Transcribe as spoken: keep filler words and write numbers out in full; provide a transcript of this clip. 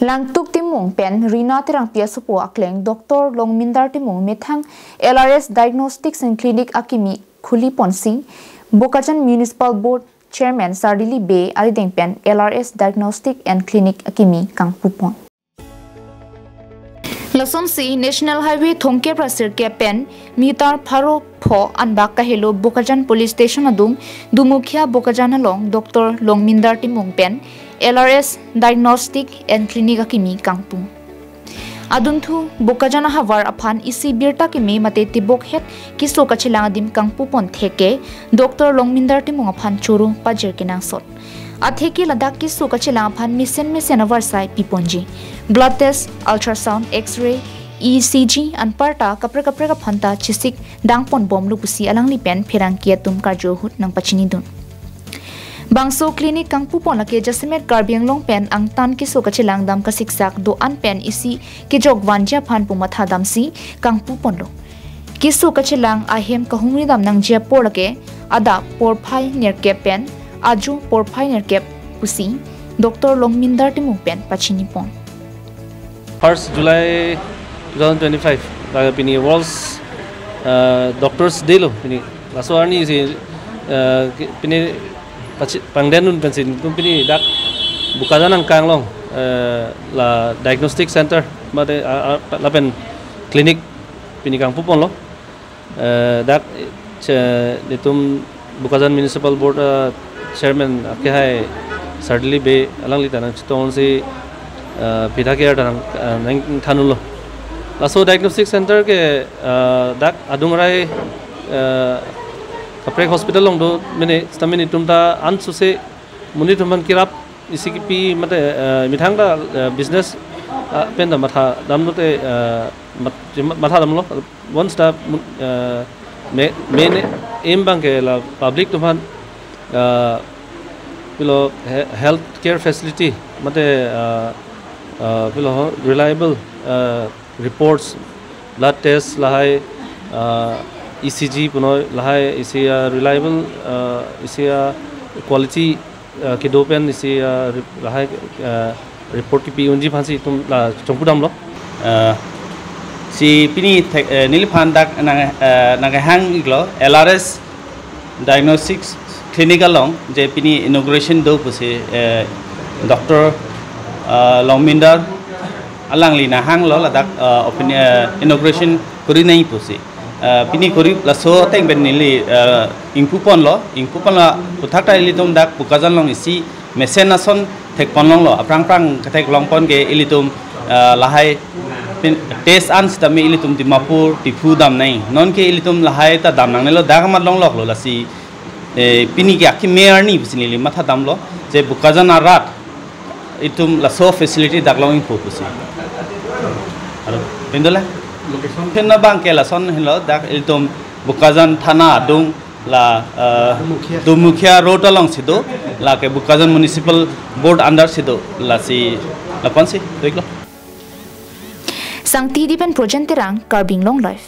Langtuk Timung pen Rina Terangpi asopo akleng Doctor Longmindar Timung methang L R S Diagnostics and Clinic akimi khuli ponsi Bokajan Municipal Board Chairman Sardili Bey arideng pen L R S Diagnostic and Clinic akimi kangpu pon. Lasonsi National Highway thomkep ra sirkep pen meter pharo pho anbak kahelo Bokajan Police Station adung Dumukhia Bokajan along Doctor Longmindar Timung pen L R S Diagnostic and Clinic akimi kangpu. Adunthu Bokajan ahavar aphan isi birta keme mate tibok het keso kachelang adim kangpu pon theke Doctor Longmindar Timung aphan choro pajir kenangsot. Atheke ladak keso kachelang aphan mesen mesen avarsai piponji. Blood test, ultrasound, X-ray, E C G anparta kaprek kaprek aphanta chesik dang ponbomlo pusi alangli pen pherangke atum karju ahut nangpachinidun. Bangso clinic kangpu pon lake jasemet Karbi Anglong pen angtan keso kachelang dam kasiksak do-an pen isi kejok vanji aphan pu matha damsi kangpu ponlo. Keso kachelang ahem kahumri dam nangji apor lake adap porphai nerkep pen ajo porphai nerkep pusi Doctor Longmindar Timung pen pachini pon. First July two thousand twenty-five, laga pini World uh, Doctors Day lo pini. Laso arni si uh, ki- pini pachi- pangdendun pensi tum pini dak Bokajan angkang along uh, la diagnostic center mate uh, uh, lapen clinic pini kangpu ponlo. Uh, dak che- netum Bokajan Municipal Board uh, Chairman akehai Sardili Bey alangli ta nangchetongsi uh, pithak er ta nang uh, nangthanlo. Laso diagnostic center ke uh, dak adung rai uh, kaprek hospital along do mene stamina tum ta ansose monit aphan kirap isi kipi mate uh, methang ta uh, business uh, pen ta matha damlo te uh, mat- matha damlo. Once ta uh, me- main aim abang ke la public atum aphan uh, pilo he- health care facility mate uh, uh, pilo ho reliable uh, reports, blood test lahai uh, E C G punoi lahai isi uh, reliable uh, isi uh, quality uh, kedo pen isi uh, rep- lahai uh, report kipi unji aphansi tum la chongpu damlo. Uh, si pini thek- eh, neliphan dak nang eh, nang hang iklo L R S Diagnostics Clinic along je pini inauguration do pusi eh, Doctor uh, Longmindar alangli nahanglo ladak uh, opini- uh, inauguration kuri nai pusi. Uh, pini kuri laso ateng pen neli uh, ingpu ponlo, ingpu ponlo puthak ta ilitum dak Bokajan along isi mesen ason thek pon longlo, aphrang phrang kethek long pon ke ilitum uh, lahai pin- test an sitame ilitum Dimapur, Diphu dam nai. Non ke ilitum lahai ta dam nangnelo dak amat longloklo lasi eh, pini ke akimi arni pusi neli matha damlo je Bokajan arat itum laso facility dak long ingpu pusi. Aro pindola location pin abang ke lason helo dak itum Bokajan thana adung la uh, Dumukhia road along si do, la ke Bokajan Municipal Board under si do, lasi laponsi tuiklo. Sangti Dipen Projen Terang, Karbi Anglong Live.